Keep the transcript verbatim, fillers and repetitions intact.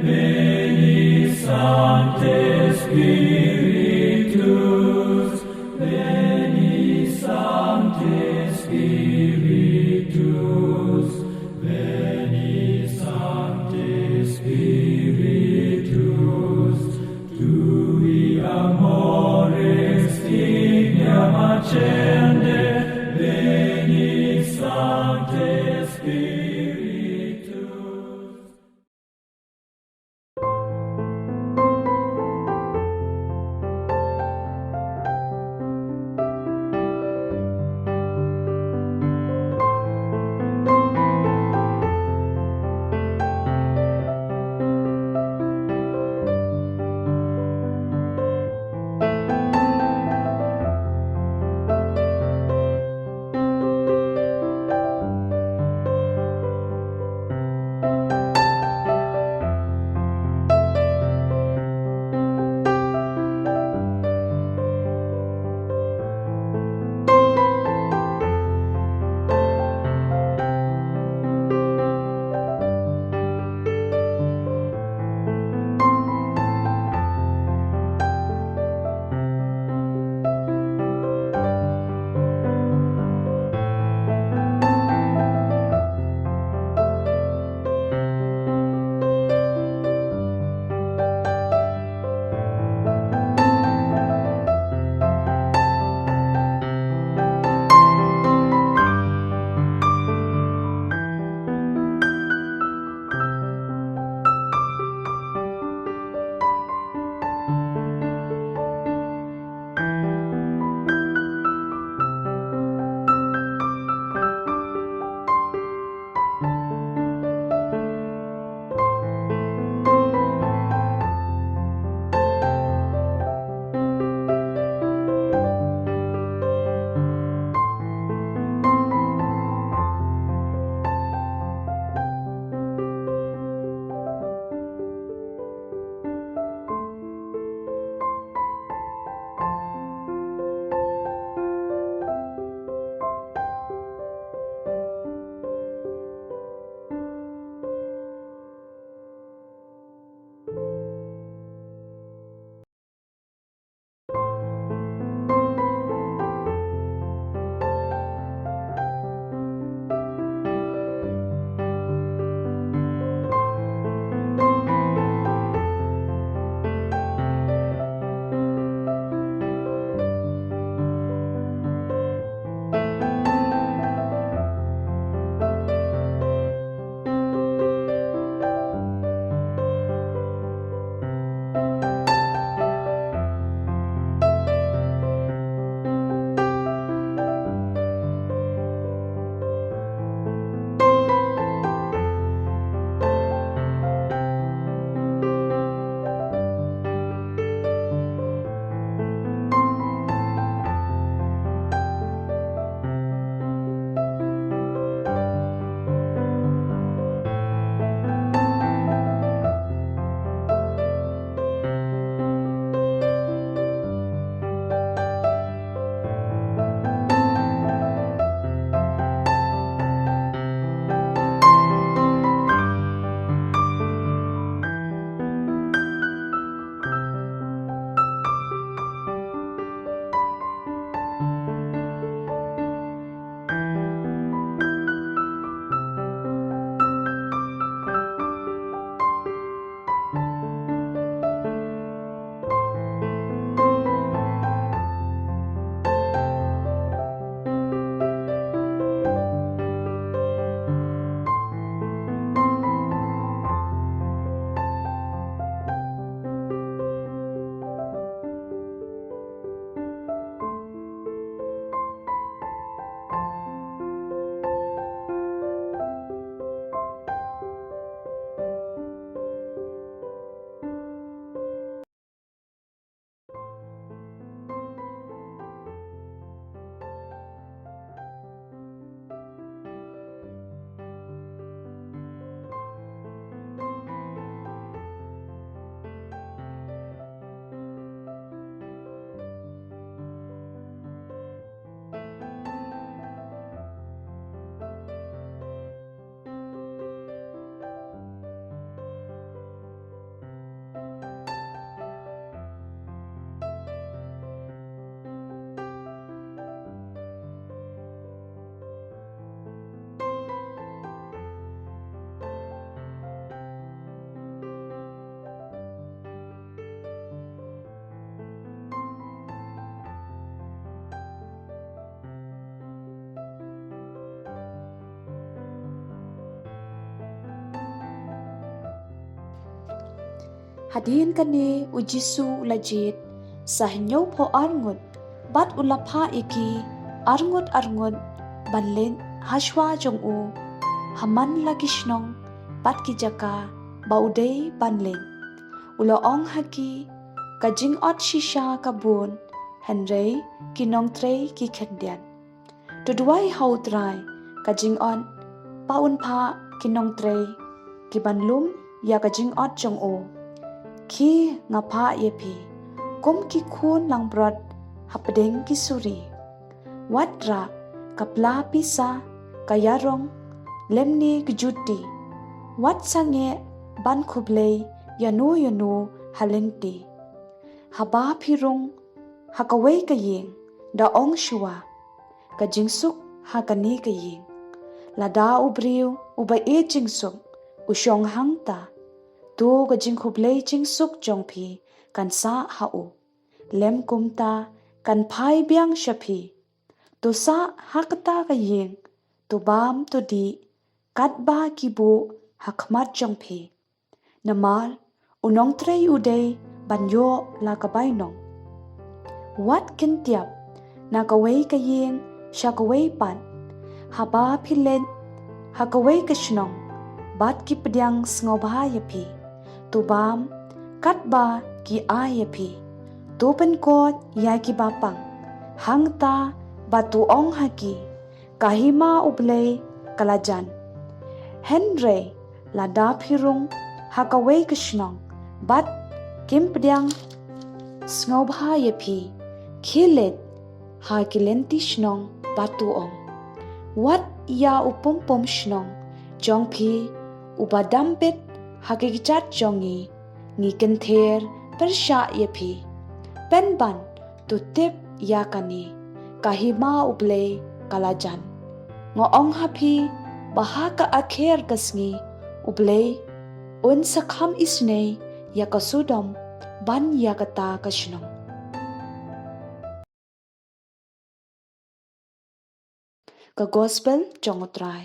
Veni Sancte Spiritus, Veni Sancte Spiritus, Veni Sancte Spiritus, tui amoris tignam accende, Veni Sancte Spiritus. Hadien kane u Jisu u la jied sa hynñiewphew arngut bad u la phah ïa ki arngut arngut ban leit hashwa jong u ha man la ki shnong bad ki jaka ba u dei ban leit. U la ong ha ki, ka jingot shisha ka bun, hynrei ki nongtrei ki khyndiat. To duwai ha U Trai ka jingot ba un phah ki nongtrei ki ban lum ïa ka jingot jong u. Khie, nga phah ïa phi kum ki khun langbrot hapdeng ki suri. Wat rah ka pla pisa, ka ïarong, lymne ka juti. Wat sangeh ban khublei ïano ïano ha lynti. Haba phi rung ha kawei ka ïing, da ong shuwa, ka jingsuk ha kane ka ïing. Lada u briew uba ïeit jingsuk u shong hangta, to ka jingkhublei jingsuk jong phi kan sah ha u. Lym kumta kan phai biang sha phi. To sah ha kata ka ïing, to bam to dih katba ki buh ha khmat jong phi. Namar u nongtrei u dei ban ïoh la ka bainong. Wat kyntiap na kawei ka ïing sha kawei pat. Haba phi leit ha kawei ka shnong bad ki pdiang sngewbha ïa phi, to bam katba ki ai ïa phi. To pynkhuid ïa ki bapang hangta bad to ong ha ki, ka hima U Blei ka la jan. Hynrei lada phi rung ha kawei ka shnong bad kim pdiang sngewbha ïa phi, khie leit ha ki lynti shnong bad to ong, wat ïa u pum pum shnong jong phi uba dam bit ha ki kjat jong ngi, ngi kynther pyrshah ïa phi. Pynban to tip ïa kane, ka hima U Blei ka la jan. Nga ong ha phi ba ha ka akher ka sngi U Blei un sa kham isynei ïa ka Sodom ban ïa kata ka shnong. Ka Gospel jong U Trai.